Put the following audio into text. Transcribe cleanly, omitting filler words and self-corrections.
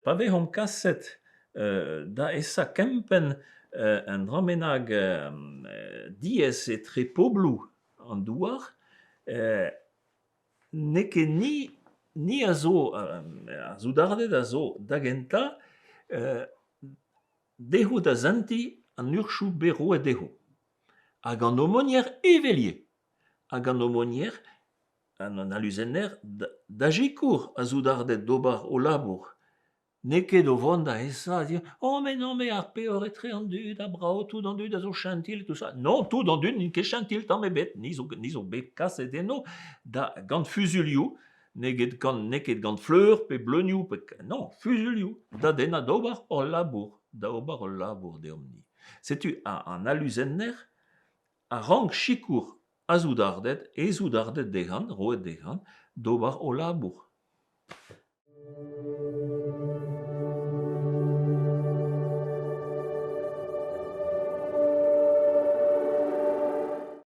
Pa vezomp kaset da esa kempenn un dra bennak diaes etre pobloù an douar n'eo ket ni, ni a zo ar soudarded a zo da gentañ dezho da sentiñ an urzhioù bet roet dezho. Hag an aumônier evel ivez. Hag an aumônier An aluzenner da sikour ar soudarded d'ober o labour. N'eo ket o vont da esa oh mais non mais ar peoc'h etre an dud ha brav tout an dud a zo chentil tout ça. Non, tout an dud n'int ket chentil tamm ebet. Ni zo, ni zo bet kaset eno da gant fuzuilhoù, n'eo ket gant, n'eo ket gant fleur pe bleunioù pe non, fuzuilhoù da dennañ d'ober hol labour, da ober hol labour deomp-ni. Setu an aluzenner a rank sikour a soudarded, e soudarded dezhañ, roet dezhañ, d'ober o labour.